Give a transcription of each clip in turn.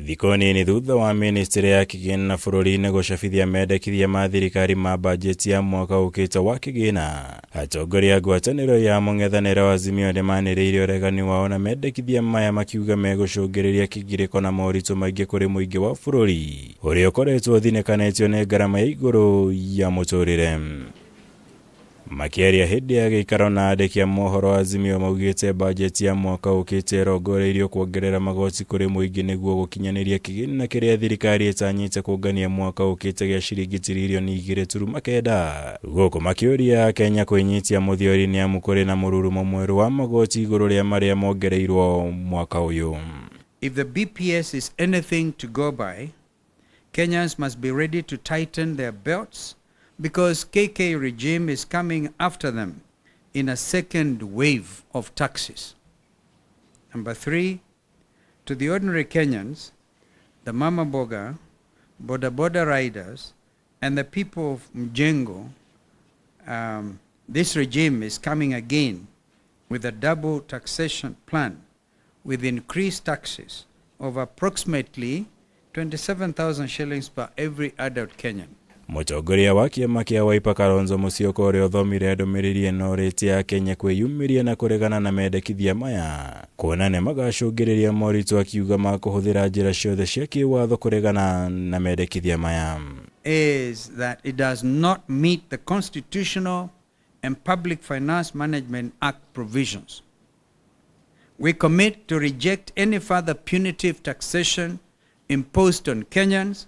Thikũ nini thutha wa ministry ya kĩgĩna bũrũri-inĩ gũcabithia mendekithia ma thirikari ma bajeti ya mwaka ũkĩte wa kĩgĩna, atongoria a ngwatanĩro ya mũng'ethanĩro Azimio nĩmanĩrĩire ũregani wao na mendekithia maya makiuga megũcũngĩrĩria kĩgirĩko na moritũ maingĩ kũrĩ mũingĩ wa bũrũri ũrĩa ũkoretwo ũthinĩkanĩtio nĩ ngarama ya igũrũ ya mũtũrĩre. Makĩaria hĩndĩ ya gĩikaro na andĩki a mohoro Azimio maugĩte bajeti ya mwaka ũkĩte ĩrongoreirio kuongerera magoti kũrĩ mũingĩ nĩguo gũkinyanĩria kĩgĩna kĩrĩa thirikari ĩtanyĩte kũngania mwaka ũkĩte gĩa ciringi tiririoni 2.9. Gũkũ makĩũria Kenya kwĩnyitia mũthiori nĩ amu kũrĩ na mũrurumo mwerũ wa magoti igũrũ rĩa marĩa mongereirwo mwaka ũyũ. If the BPS is anything to go by, Kenyans must be ready to tighten their belts because KK regime is coming after them in a second wave of taxes. Number three, to the ordinary Kenyans, the mama boga, boda boda riders, and the people of Mjengo, this regime is coming again with a double taxation plan with increased taxes of approximately 27,000 shillings per every adult Kenyan. Mũtongoria wa kĩama kĩa Wiper Kalonzo Musyoka ũrĩa ũthomire ndũmĩrĩri ĩno ũrĩtie Akenya kwĩyumĩria na kũregana na mendekithia maya kuona nĩ magacũngĩrĩria moritũ, akiuga makũhũthĩra njĩra ciothe cia kĩwatho kũregana na mendekithia maya. Is that it does not meet the constitutional and Public Finance Management Act provisions. We commit to reject any further punitive taxation imposed on Kenyans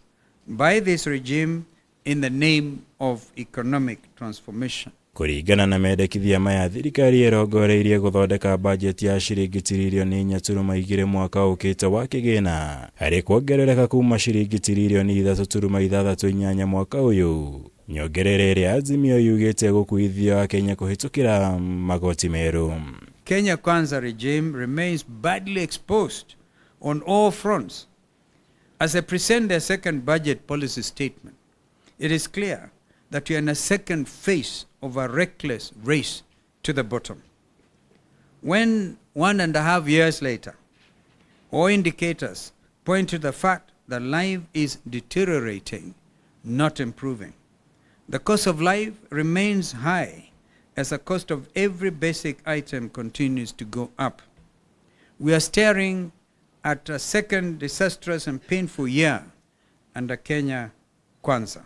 by this regime in the name of economic transformation. Kũringana na mendekithia maya, thirikari ĩrongoreirie gũthondeka bajeti ya ciringi tiririoni 4.2 mwaka ũkĩte wa kĩgĩna, harĩ kuongerereka kuma ciringi tiririoni 3.68 mwaka ũyũ, nyongerera ĩrĩa Azimio yugĩte gũkuithio Akenya kũhĩtũkĩra magoti merũ. Kenya Kwanza regime remains badly exposed on all fronts. As they present their second budget policy statement, it is clear that we are in a second phase of a reckless race to the bottom. When 1.5 years later, all indicators point to the fact that life is deteriorating, not improving. The cost of life remains high as the cost of every basic item continues to go up. We are staring at a second disastrous and painful year under Kenya Kwanza.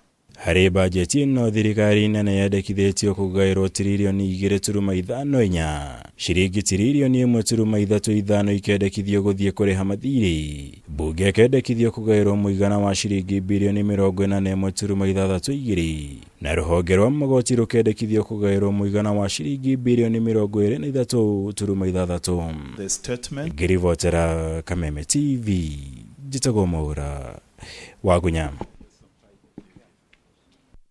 Harĩ bajeti ĩno, thirikari nene yendekithĩtio kũgaĩrwo tiririoni 2.54, ciringi tiririoni 1.35 ikendekithio gũthiĩ kũrĩha mathirĩ, mbunge ĩkendekithio kũgaĩrwo mũigana wa ciringi birioni 41.62, na rũhonge rwa magoti rũkendekithio kũgaĩrwo mũigana wa ciringi birioni 23.6. The statement Ngĩribotera Kameme TV, njĩtagwo Mwaura Wagunya.